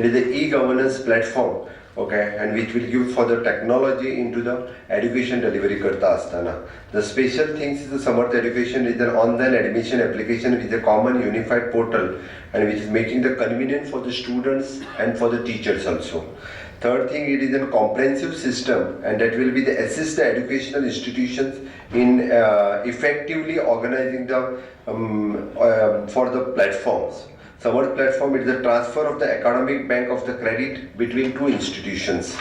It is a e-governance platform, okay, and which will give for the technology into the education delivery करता आसतना. The special things is the Samarth Education is an online admission application with a common unified portal and which is making the convenient for the students and for the teachers also. Third thing, it is a comprehensive system and that will be the assist the educational institutions in effectively organizing the for the platforms. Samarth platform is the transfer of the academic bank of the credit between two institutions.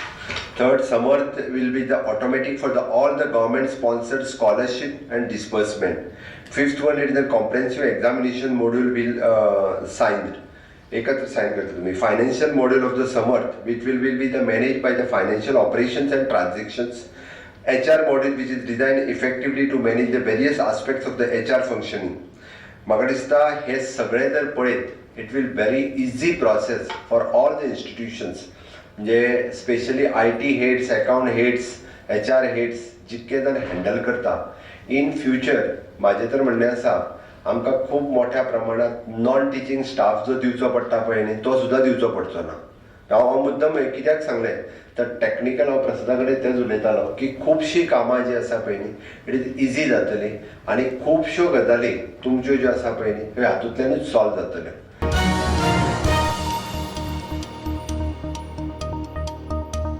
Third, Samarth will be the automatic for the all the government sponsored scholarship and disbursement. Fifth one, it is the comprehensive examination module will signed. एकत्र sign करता तुम्ही. Financial module of the Samarth, which will be the manage by the financial operations and transactions. HR module, which is design effectively to manage the various aspects of the HR functioning. म्हाका दिसता हे सगळे जर पळयत, it will very easy process for all the institutions, म्हणजे specially IT heads, account heads, HR heads जितके जाण handle करता. इन फ्युचर म्हाजें तर म्हणणें आसा, आमकां खूब मोठ्या प्रमाणात नॉन टिचींग स्टाफ जो दिवचो पडटा पळय न्ही, तो सुद्दां दिवचो पडचो ना. हांव मुद्दम हें कित्याक सांगलें तर टॅक्निकल हांव प्रसादा कडेन तेंच उलयतालो की खुबशीं कामां जीं आसा पळय न्ही, it is easy जातली आनी खुबश्यो गजाली तुमच्यो ज्यो आसा पळय न्ही, ह्यो हातूंतल्यानूच सॉल्व जातल्यो.